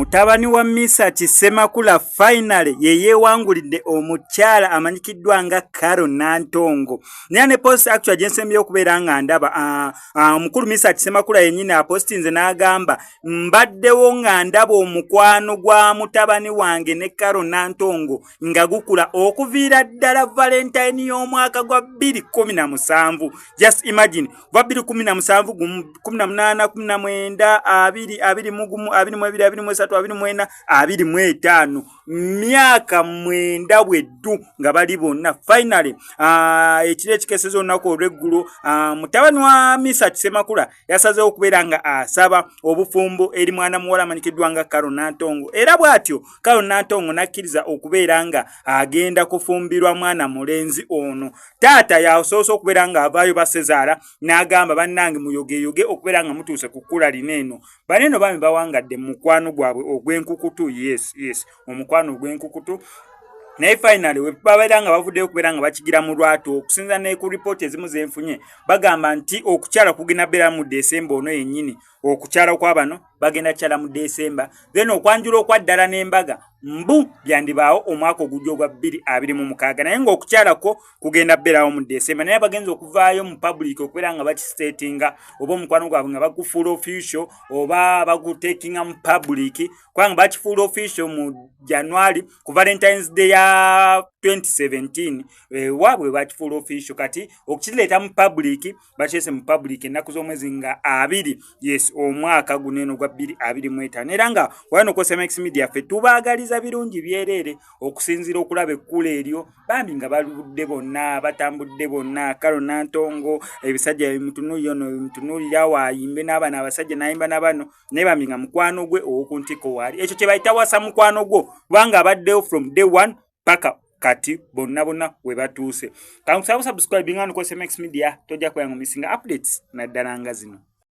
Mutabani wa Mesach Ssemakula finally ye yeewangulidde omukyala amanyikiddwa nga Carol Nantongo. Naye ne post actually gye nsembyeyo okubeera nga ndaba, omukulu Mesach Ssemakula yennyini apostinze n'agamba, "Mbaddewo nga ndaba omukwano gwa mutabani wange ne Carol Nantongo nga gukula okuviira ddala Valentine y'omwaka gwa 2017." Just imagine, kuva 2017, 18, 19, 20, 21, 22, 23, 24, 25, myaka 9 bweddu nga bali bonna. Finally, ekiro ekikeseza olunaku olw'eggulo, mutabani wa Mesach Ssemakula yasazeewo okubeera nga asaba obufumbo eri mwana muwala amanyikiddwa nga Carol Nantongo, era bw'atyo Carol Nantongo n'akkiriza okubeera nga agenda kufumbirwa mwana mulenzi ono. Taata yasoose okubeera nga avaayo, basezaala, n'agamba, "Bannange, muyogeyoge okubeera nga mutuuse ku kkula lino eno." Baneeno baami bawangadde mu mukwano gwabwe ogw'enkukutu. Yes, omukwano ogw'enkukutu. Naye finally we babeera nga bavuddeyo okubeera nga bakigira mu lwatu, okusinza ne ku ripooti ezimu zenfunye, bagamba nti okukyala kugenda beera mu Desemba ono yennyini. Okukyala kwa bano bagenda kyala mu Desemba, then okwanjula okwaddala n'embaga mbu byandibaawo omwaka ogujja ogwa 2026, naye ng'okukyalako kugenda beerawo mu Desemba. Naye bagenza okuvaayo mu public okubeera nga bakistatinga oba omukwano gwabwe nga bagufuula official oba bagutekinga mu public, kubanga bakifuula official mu January ku Valentines Day ya 2017 waabwe bakifuula official. Kati okukireeta mu public, bakireese mu public ennaku z'omwezi nga 20, yes, omwaka guno eno gwa 2025. Era nga wano ku SMX Media ffe tubaagaliza birungi byereere okusinziira okulaba ekkula eryo, bambi nga baludde bonna, batambudde bonna. Carol Nantongo ebisajja bimutunuulira, ono bimutunuulira, waayimbe n'abano abasajja n'ayimba n'abano, naye bambi nga mukwano gwe ow'oku ntikko waali. Ekyo kye bayita wasa mukwano gwo, kubanga abaddewo from day one paka kati bonna bonna we batuuse. Kankusaba subscribe nga nuko SMX Media, tojja kuba nga omissinga updates naddala nga zino.